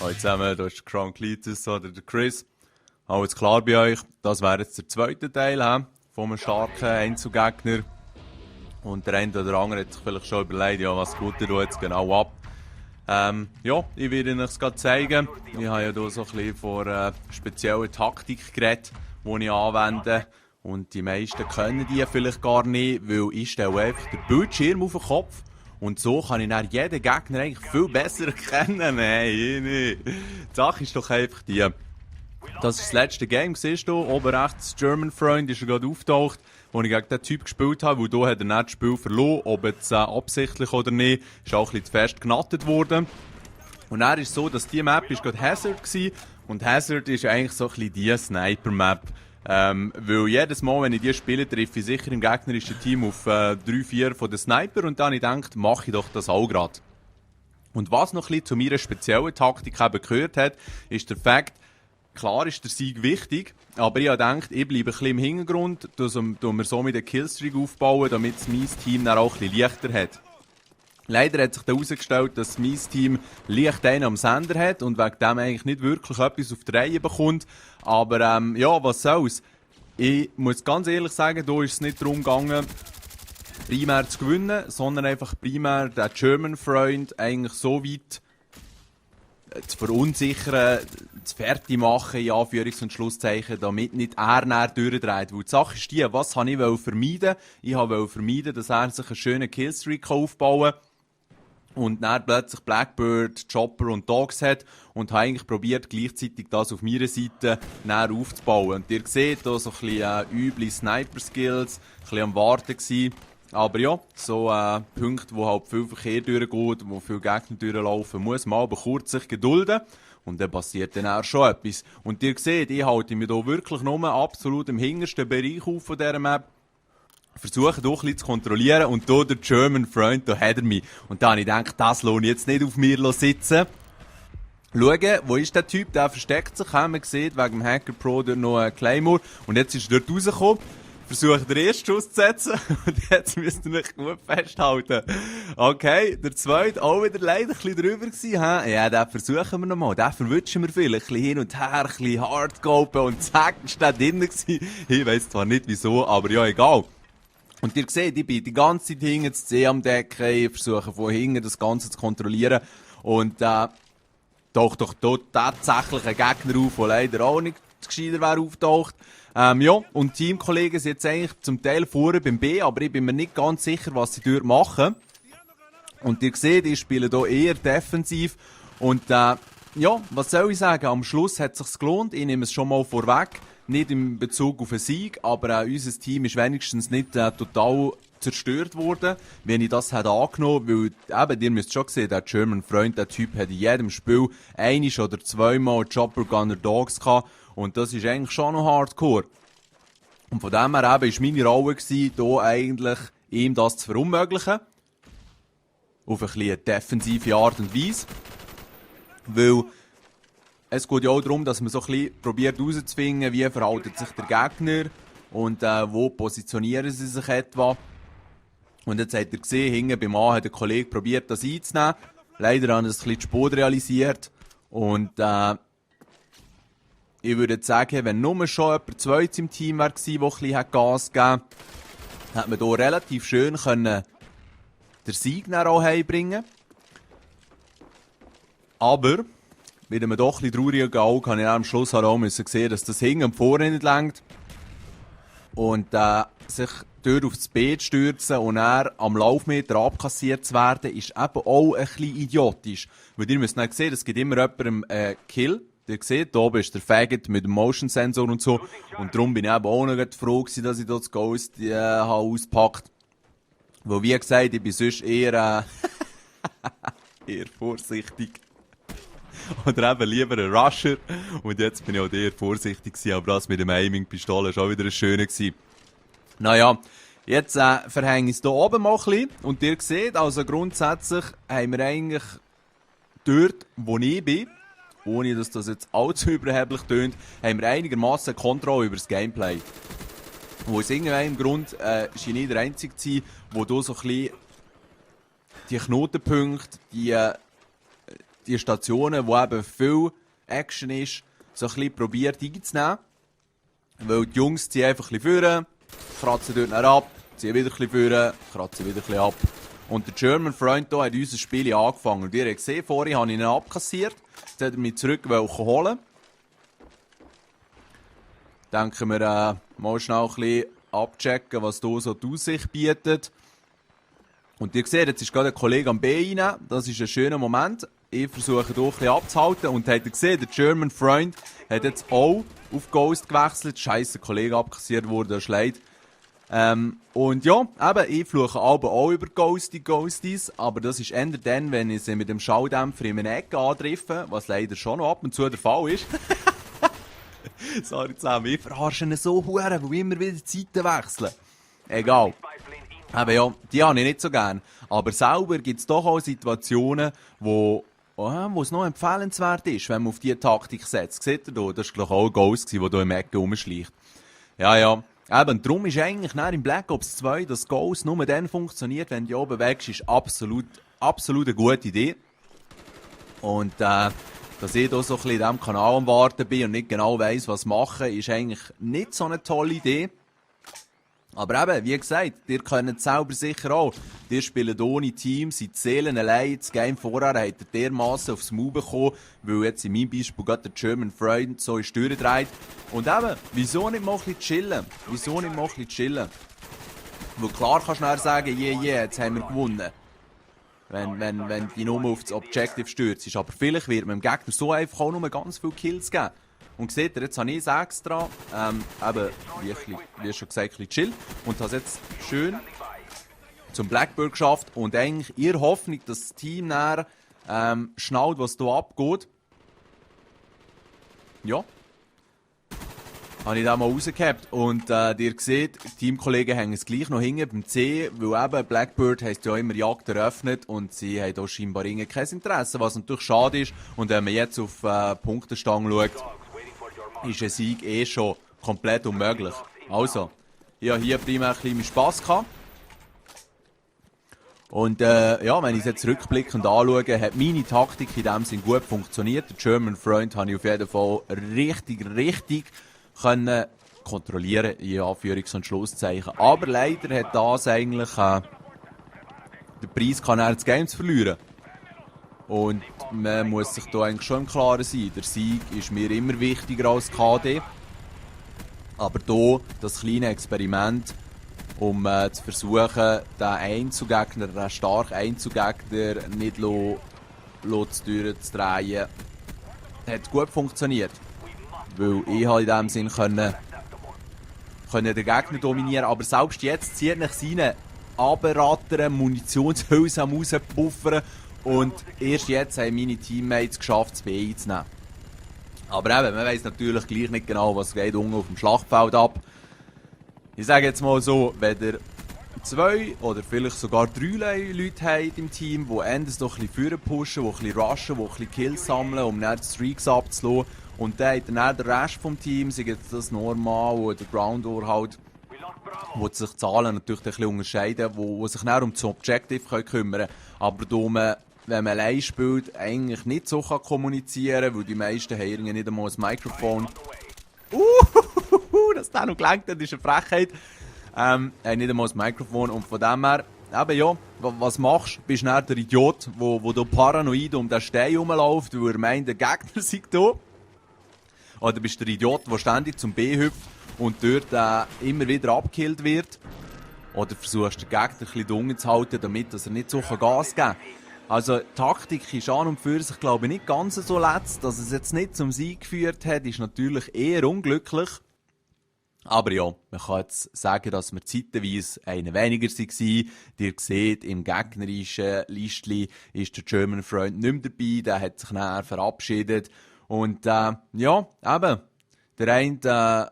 Hallo zusammen, da ist Cronklitis oder der Chris. Alles klar bei euch? Das wäre jetzt der zweite Teil von einem starken Einzelgegner. Und der eine oder andere hat sich vielleicht schon überlegt, ja, was geht da jetzt genau ab? Ja, ich werde Ihnen das gerade zeigen. Ich habe ja hier so ein bisschen von speziellen Taktik geredet, die ich anwende. Und die meisten können die vielleicht gar nicht, weil ich stelle einfach den Bildschirm auf den Kopf. Und so kann ich dann jeden Gegner eigentlich viel besser erkennen. Nein, nicht. Die Sache ist doch einfach die. Das ist das letzte Game, siehst du, oben rechts, German Freund ist er gerade auftaucht, wo ich gegen den Typ gespielt habe, weil hier hat er nicht das Spiel verloren, ob jetzt absichtlich oder nicht, ist auch ein bisschen zu fest genattet worden. Und dann ist es so, dass die Map ist gerade Hazard war, und Hazard ist eigentlich so ein bisschen die Sniper-Map. Weil jedes Mal, wenn ich die spiele, treffe ich sicher im gegnerischen Team auf 3-4 von den Sniper, und dann habe ich gedacht, mache ich doch das auch gerade. Und was noch ein bisschen zu meiner speziellen Taktik eben gehört hat, ist der Fakt, klar ist der Sieg wichtig, aber ich habe gedacht, ich bleibe ein bisschen im Hintergrund, dass wir so mit den Killstreak aufbauen, damit mein Team dann auch ein bisschen leichter hat. Leider hat sich dann herausgestellt, dass mein Team leicht einen am Sender hat und wegen dem eigentlich nicht wirklich etwas auf die Reihe bekommt. Aber ja, was soll's. Ich muss ganz ehrlich sagen, da ist es nicht darum gegangen, primär zu gewinnen, sondern einfach primär den German Freund eigentlich so weit zu verunsichern, zu fertig machen, in Anführungs- und Schlusszeichen, damit nicht er näher durchdreht. Weil die Sache ist die, was habe ich vermeiden? Ich wollte vermeiden, dass er sich einen schönen Killstreak aufbauen kann und dann plötzlich Blackbird, Chopper und Dogs hat und habe eigentlich probiert, gleichzeitig das auf meiner Seite näher aufzubauen. Und ihr seht hier so ein bisschen üble Sniper-Skills, ein bisschen am Warten gewesen. Aber ja, so Punkte, wo halt viel Verkehr durchgeht, wo viele Gegner durchlaufen, muss man aber kurz sich gedulden. Und dann passiert dann auch schon etwas. Und ihr seht, ich halte mich hier wirklich nur absolut im hintersten Bereich auf von dieser Map. Versuche doch ein bisschen zu kontrollieren, und hier der German Freund, da hat er mich. Und da habe ich gedacht, das lohnt jetzt nicht auf mir sitzen. Schauen, wo ist der Typ? Der versteckt sich, haben wir gesehen, wegen dem Hacker Pro dort noch ein Claymore. Und jetzt ist er dort rausgekommen. Versuche den ersten Schuss zu setzen, und jetzt müsst ihr mich gut festhalten. Okay, der zweite auch wieder leider ein bisschen drüber gewesen, he? Ja, den versuchen wir nochmal, den verwünschen wir vielleicht, ein bisschen hin und her, ein bisschen hart geholfen, und zack, ist der drin gewesen. Ich weiss zwar nicht wieso, aber ja, egal. Und ihr seht, ich bin die ganze Zeit hinten zu C am Decken, ich versuche von hinten das Ganze zu kontrollieren, und taucht doch dort tatsächlich ein Gegner auf, der leider auch nicht gescheiter wäre auftaucht. Ja, und Teamkollegen sind jetzt eigentlich zum Teil vorne beim B, aber ich bin mir nicht ganz sicher, was sie dort machen. Und ihr seht, ich spiele hier eher defensiv. Und ja, was soll ich sagen? Am Schluss hat es sich gelohnt. Ich nehme es schon mal vorweg. Nicht in Bezug auf einen Sieg, aber unser Team ist wenigstens nicht total zerstört worden, wenn ich das hätte angenommen, weil eben, ihr müsst schon sehen, der German Freund, der Typ hat in jedem Spiel einisch oder zweimal Chopper Gunner Dogs gehabt, und das ist eigentlich schon noch hardcore. Und von dem her eben ist meine Rolle gewesen, hier eigentlich ihm das zu verunmöglichen. Auf eine bisschen defensive Art und Weise. Weil es geht ja auch darum, dass man so ein bisschen probiert herauszufinden, wie verhält sich der Gegner und wo positionieren sie sich etwa. Und jetzt habt ihr gesehen, hinten beim A hat der Kollege probiert, das einzunehmen. Leider haben sie es ein bisschen zu spät realisiert. Und ich würde sagen, wenn nur schon jemand zweites im Team war, der ein bisschen Gas gegeben hat, hat man hier relativ schön den Sieg auch heimbringen. Aber mit einem doch ein bisschen traurigen Auge habe ich am Schluss auch sehen, dass das hinten und vorne nicht reicht. Und sich dort aufs Beet stürzen und dann am Laufmeter abkassiert zu werden, ist eben auch ein bisschen idiotisch. Weil ihr müsst dann sehen, es gibt immer jemandem Kill. Ihr seht, hier oben ist der Faggot mit dem Motion Sensor und so. Und darum bin ich eben auch noch froh gewesen, dass ich das Ghost auspackt. Weil, wie gesagt, ich bin sonst eher eher vorsichtig. Oder eben lieber ein Rusher. Und jetzt bin ich auch eher vorsichtig gewesen, aber das mit dem Aiming-Pistole war auch wieder ein schöner gewesen. Naja, jetzt verhänge ich es hier oben mal ein bisschen. Und ihr seht, also grundsätzlich haben wir eigentlich dort, wo ich bin, ohne dass das jetzt allzu überheblich tönt, haben wir einigermaßen Kontrolle über das Gameplay. Wo aus irgendeinem Grund schien ich der Einzige zu sein, wo du so ein bisschen die Knotenpunkte, die die Stationen, wo eben viel Action ist, so ein bisschen probiert einzunehmen. Weil die Jungs ziehen einfach ein bisschen vor, kratzen dort nach ab, ziehen wieder ein bisschen vor, kratzen wieder ein bisschen ab. Und der German Freund hier hat unser Spiel angefangen. Und ihr habt gesehen, vorhin habe ich ihn abkassiert. Jetzt hat er mich zurück holen. Denken wir mal schnell ein bisschen abchecken, was hier so die Aussicht bietet. Und ihr seht, jetzt ist gerade ein Kollege am B rein. Das ist ein schöner Moment. Ich versuche hier ein bisschen abzuhalten. Und habt ihr gesehen, der German Freund hat jetzt auch auf Ghost gewechselt. Scheiße, der Kollege abkassiert wurde, das ist leid. Und ja, eben, ich fluche aber auch über Ghosties, aber das ist eher dann, wenn ich sie mit dem Schalldämpfer in eine Ecke antreffe, was leider schon noch ab und zu der Fall ist. Sorry zusammen, ich verarsche ihn so hure, weil immer wieder die Zeiten wechseln. Egal. Aber ja, die habe ich nicht so gern. Aber selber gibt es doch auch Situationen, wo es noch empfehlenswert ist, wenn man auf diese Taktik setzt. Seht ihr da? Das war auch ein Ghost, der hier im Ecke rumschleicht. Ja. Eben, darum ist eigentlich im Black Ops 2 das Ghost nur dann funktioniert, wenn du oben wächst, ist absolut eine gute Idee. Und dass ich hier so ein bisschen in diesem Kanal am Warten bin und nicht genau weiss, was machen, ist eigentlich nicht so eine tolle Idee. Aber eben, wie gesagt, ihr könnt es selber sicher auch. Ihr spielt ohne Team, seid Seelen allein. Das Game vorher habt ihr dermassen aufs Maul bekommen, weil jetzt in meinem Beispiel gerade der German Freund so ist durchgedreht. Und eben, wieso nicht mal ein bisschen chillen? Weil klar kannst du nachher sagen, jetzt haben wir gewonnen. Wenn die Nummer auf das Objective stürzt. Aber vielleicht wird man dem Gegner so einfach auch nur ganz viele Kills geben. Und seht ihr, jetzt habe ich es extra, eben, wie schon gesagt, ein bisschen chill. Und habe es jetzt schön zum Blackbird geschafft. Und eigentlich in Hoffnung, dass das Team nachher schnallt, was hier abgeht. Ja. Habe ich da mal rausgehabt. Und ihr seht, die Teamkollegen hängen es gleich noch hinten beim C, weil eben Blackbird heisst ja immer Jagd eröffnet und sie haben auch scheinbar kein Interesse, was natürlich schade ist. Und wenn man jetzt auf Punktestange schaut, ist ein Sieg schon komplett unmöglich. Also, ich habe hier primär ein bisschen Spass gehabt. Und ja, wenn ich es jetzt rückblickend anschaue, hat meine Taktik in dem Sinn gut funktioniert. Der German Freund habe ich auf jeden Fall richtig können kontrollieren, in Anführungs- und Schlusszeichen. Aber leider hat das eigentlich der Preis kann er das Game verlieren. Und man muss sich da eigentlich schon im Klaren sein. Der Sieg ist mir immer wichtiger als KD. Aber hier das kleine Experiment, um zu versuchen, den Einzelgegner, den starken Einzelgegner nicht durchzudrehen, hat gut funktioniert. Weil ich in diesem Sinn können den Gegner dominieren. Aber selbst jetzt zieht nach seinen Aberrattern Munitionshülse rauspuffern. Und erst jetzt haben meine Teammates geschafft, das B einzunehmen. Aber eben, man weiss natürlich gleich nicht genau, was geht unten auf dem Schlachtfeld ab. Ich sage jetzt mal so, wenn ihr 2 oder vielleicht sogar 3 Leute habt im Team, die endlich noch ein bisschen pushen, die ein bisschen rushen, die ein bisschen Kills sammeln, um dann die Streaks abzulassen. Und dann hat dann der Rest vom Team, sei jetzt das Normal oder der Ground War halt, wo sich die Zahlen natürlich ein bisschen unterscheiden, wo sich dann um das Objective kümmern können. Aber da wenn man allein spielt, eigentlich nicht so kommunizieren kann, weil die meisten haben nicht einmal ein Mikrofon. Dass der noch gelenkt hat, ist eine Frechheit. Haben nicht einmal ein Mikrofon und von dem her, eben ja, was machst du? Bist du dann der Idiot, der paranoid um den Stein rumläuft, weil er meint, der Gegner sei da? Oder bist du der Idiot, der ständig zum B hüpft und dort immer wieder abgekillt wird? Oder versuchst du den Gegner ein bisschen dunkel zu halten, damit er nicht so Gas geben kann? Also, die Taktik ist an und für sich, glaube ich, nicht ganz so letzt. Dass es jetzt nicht zum Sieg geführt hat, ist natürlich eher unglücklich. Aber ja, man kann jetzt sagen, dass wir zeitweise einer weniger waren. Ihr seht, im gegnerischen Listli ist der German Freund nicht mehr dabei. Der hat sich nachher verabschiedet. Und ja, eben, der eine,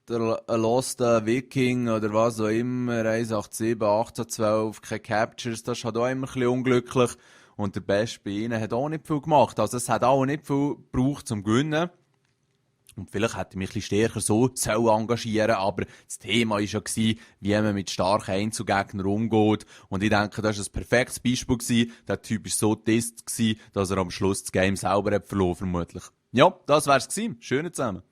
der Lost Viking oder was auch immer, 187, 1812, keine Captures, das ist halt auch immer ein bisschen unglücklich. Und der Beste bei ihnen hat auch nicht viel gemacht. Also es hat auch nicht viel gebraucht zum Gewinnen. Und vielleicht hätte ich mich ein bisschen stärker so engagieren, aber das Thema war ja, wie man mit starken Einzelgegnern umgeht. Und ich denke, das war ein perfektes Beispiel gewesen. Der Typ war so disst gewesen, dass er am Schluss das Game selber hat verloren, vermutlich. Ja, das wär's gewesen. Schönen zusammen.